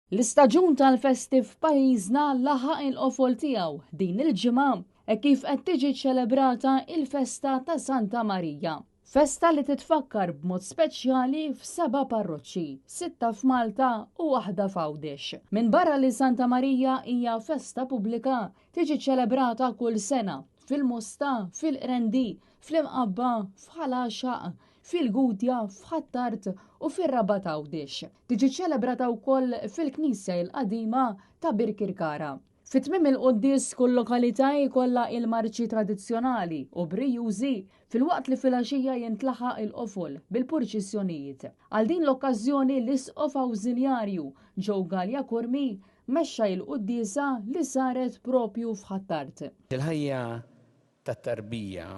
L-istaġun tal-festi f'pajjiżna laħaq il-qofol tiegħu din il-ġimgħa hekk kif qed tiġi ċċelebrata il-festa ta' Santa Marija. Festa li titfakkar b'mod speċjali f'seba' parroċċi, sitta f'Malta u waħda f'Għawdex. Minbarra li Santa Marija hija festa pubblika, tiġi ċċelebrata kull sena fil-Mosta, fil-Qrendi, fl-Imqabba, f'Ħal Għaxaq, fil-Gudja, f'Ħ'Attard u fir-Rabat Għawdex. Tiġi ċċelebrata wkoll fil-Knisja il-Qadima ta' Birkirkara. Fi tmiem il-quddies kull lokalità jkollha il-marċi tradizzjonali u brijużi filwaqt li filgħaxija jintlaħaq il-qofol bil-purċissjonijiet. Għal din l-okkażjoni l-Isqof Awżiljarju Joe Galea Curmi mexxa il-quddiesa li saret propju f'Ħ'Attard. Il-ħajja tat-tarbija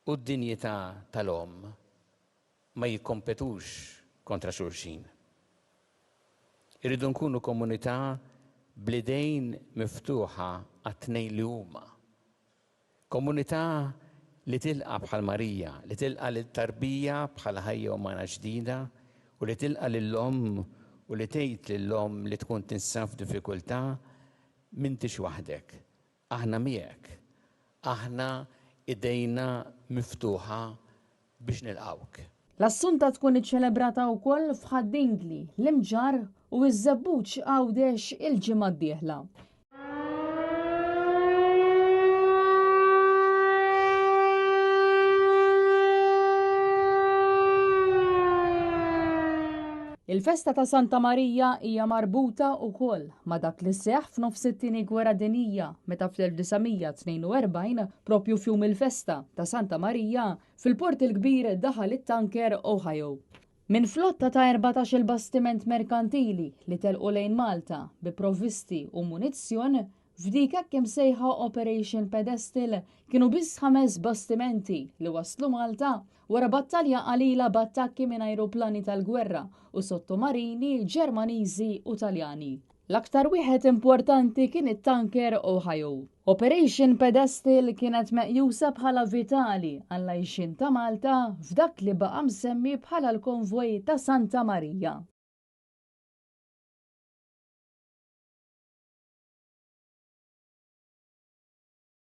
u d-dinjità tal-omm ma jikkompetux kontra xulxin. Irridu nkunu komunità bl-idejn miftuħa għat-tnejn li huma. Komunità li tilqa' bħal Marija, li tilqa' lit-tarbija bħala ħajja umana ġdida u li tilqa' lill-omm u li tgħid lill-omm li tkun tinsab f'diffikultà, M'intix waħdek, Aħna miegħek. Aħna idejna miftuħa biex nilqgħuk. L-Assunta tkun iċċelebrata wkoll f'Ħad-Dingli, l-Imġarr u ż-Żebbuġ Għawdex il-ġimgħa d-dieħla. Il-festa ta' Santa Marija hija marbuta wkoll ma' dak li seħħ f'nofs it-Tieni Gwerra Dinjija meta fl-1942, propju f'jum il-festa ta' Santa Marija, fil-Port il-Kbir daħal it-tanker Ohio. Minn flotta ta' 14-il bastiment merkantili li telqu lejn Malta bi provvisti u munizzjon, F'dik hekk imsejħa Operation Pedestal kienu biss ħames bastimenti li waslu Malta wara battalja qalila b'attakki minn ajruplani tal-gwerra u sottomarini Ġermaniżi u Taljani. L-aktar wieħed importanti kien it-tanker Ohio. Operation Pedestal kienet meqjusa bħala vitali għall-għajxien ta' Malta f'dak li baqa' msemmi bħala l-Konvoj ta' Santa Marija.